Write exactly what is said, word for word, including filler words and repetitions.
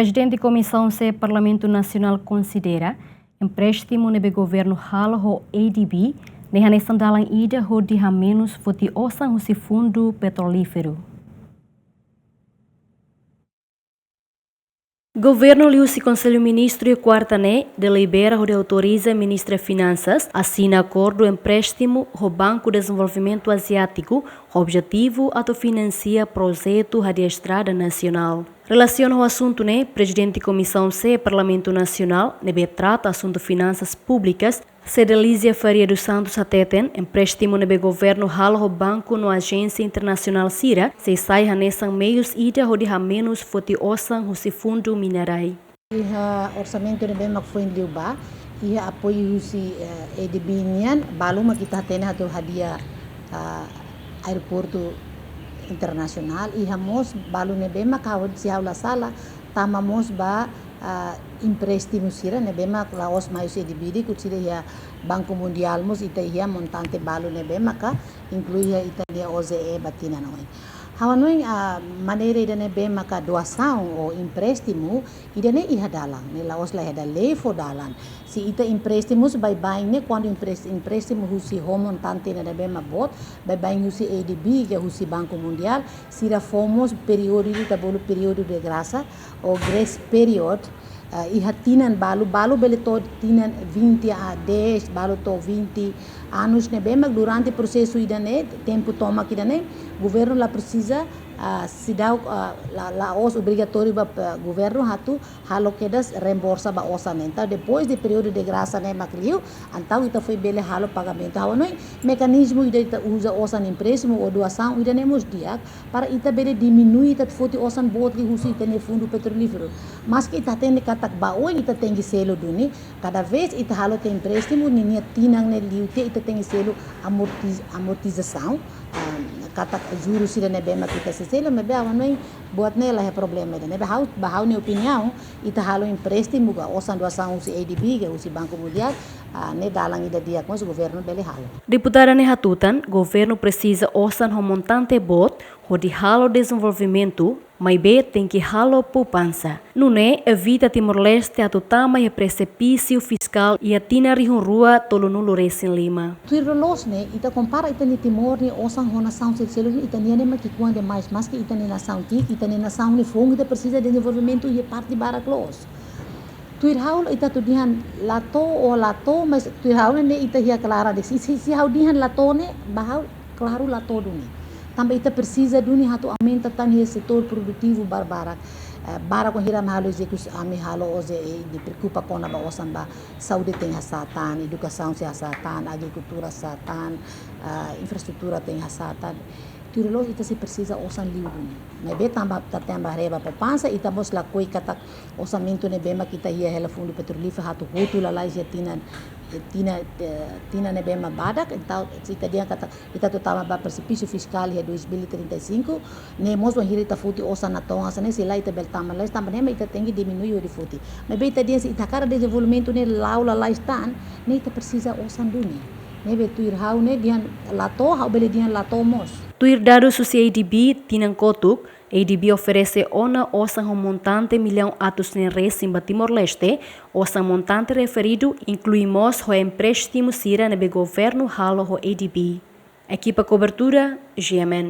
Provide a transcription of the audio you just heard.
Prezidente Komisaun C Parlamentu Nasionál konsidera empréstimu ne'ebé governu halo ho A D B ne'e hanesan dalan ida hodi hamenus foti osan husi Fundu Petrolíferu. Governu liuhusi Konsellu Ministru iha kuarta ne'e delibera hodi autoriza Ministra Finansas asina akordu empréstimu ho Banku Dezenvolvimentu Aziátiku ho objetivu atu finansia projetu hadi'a estrada nasionál. Relasiona ho asuntu ne'e, Prezidente Komisaun C Parlamentu Nasionál ne'ebé trata asuntu finansas públikas, Cedelizia Faria dos Santos hateten, empréstimu ne'ebé governu halo ho banku no ajénsia internasionál sira sei sai hanesan meius ida hodi hamenus foti osan husi Fundu Minarai. Iha orsamentu ne'ebé mak foin liubá, iha apoiu husi, eh, A D B nian, balu mak ita hatene atu hadi'a, ah, aeroportu internasionál, iha mós balu ne'ebé mak ha'u, se ha'u la sala, tama mós ba, ah, empréstimu sira ne'ebé mak la'ós mai husi A D B de'it, kuandu sira iha Banku Mundiál mós ita iha montante balu ne'ebé maka inklui iha ita-nia O J E ba tinan oin. Ha'u hanoin, ah, maneira ida ne'ebé maka doasaun ou empréstimu, ida-ne'e iha dalan, ne'e la'ós la iha dalan, lei fó dalan. Se ita empréstimu, se baibain ne'e, kuandu emprés-, empréstimu husi ho montante ne'ebé mak boot, baibain husi A D B, ka husi Banku Mundiál, sira fó mós períodu ida ita bolu períodu de grasa, ou grace period, ah, iha tinan balu, balu bele to'o tinan vinte a dez, balu to'o vinte anus ne'ebé mak durante prosesu ida-ne'e, tempu tomak ida-ne'e, governu la presiza, ah, seidauk, ah, la, la'ós obrigatóriu ba, ba governu atu halo kedas reembolsa ba osan ne'e. Entaun, depois de períodu de grasa ne'e mak liu, entaun ita foin bele halo pagamentu. Ha'u hanoin mekanizmu ida ita uza osan empréstimu ou doasaun ida-ne'e mós di'ak, para ita bele diminui ita foti osan boot liu husi ita-nia Fundu Petrolíferu. Maski ita hatene katak ba oin ita tenke selu duni, kada vez ita halo tiha empréstimu, ninia tinan ne'e liu tiha ita tenke selu amortiz-, amortizasaun, ah, katak juru sira ne'ebé mak ita sei selu, maibé ha'u hanoin buat ne'e la iha problema ida. Ne'ebé ha'u, ba ha'u-nia opiniaun, ita halo empréstimu ka osan doasaun husi A D B ka husi Banku Mundiál, ah, ne'e dalan ida di'ak mós governu bele halo. Deputada ne'e hatutan, governu presiza osan ho montante boot hodi halo dezenvolvimentu, maibé tenke halo poupansa. Nune'e evita Timor-Leste atu tama iha presipísiu fiskál iha tinan rihun rua tolunulu resin lima. Tuir loloos ne'e, ita kompara ita-nia Timor nia osan ho nasaun seluk-seluk ne'e, ita-nian ne'e mak ki'ikoan demais, maski ita-nia nasaun ki'ik, ita-nia nasaun ne'e foun, ita presiza dezenvolvimentu iha parte barak loos. Tuir ha'u ita atu dehan la to'o ou la to'o, mas tuir ha'u ne'e ita iha klaran de'it. Se, se, se ha'u dehan la to'o ne'e, ba ha'u klaru la to'o duni. Tanba ita presiza duni atu aumenta tan iha setór produtivu barbarak. Eh, barak wainhira ami halo ezekusaun, ami halo O J E, ita preokupa kona-ba osan ba saúde tenke hasa'e tan, edukasaun sei hasa'e tan, agrikultura hasa'e tan, ah, infraestrutura tenke hasa'e tan. Tuir loloos ita sei presiza osan liu duni. Maibé tanba ita tenke haree ba poupansa, ita mós lakohi katak orsamentu ne'ebé mak ita iha hela Fundu Petrolíferu atu hotu lalais iha tinan, eh, tinan, eh, tinan ne'ebé mak badak, entaun se ita dehan katak ita atu tama ba presipísiu fiskál iha dois mil e trinta e cinco, ne'e mós wainhira ita foti osan natoon hanesan ne'e, sei la ita bele tama lalais, tanba ne'e mak ita tenke diminui hodi foti. Maibé ita dehan se ita hakarak dezenvolvimentu ne'e la'o lalais tan, ne'e ita presiza osan duni. Ne'ebé tuir ha'u ne'e dehan la to'o, ha'u bele dehan la to'o mós. Tuir dadus husi A D B, tinan kotuk, A D B oferese ona osan ho montante millaun atus neen resin ba Timor-Leste, osan montante referidu inklui mós ho empréstimu sira ne'ebé governu halo ho A D B. Ekipa kobertura, G M N.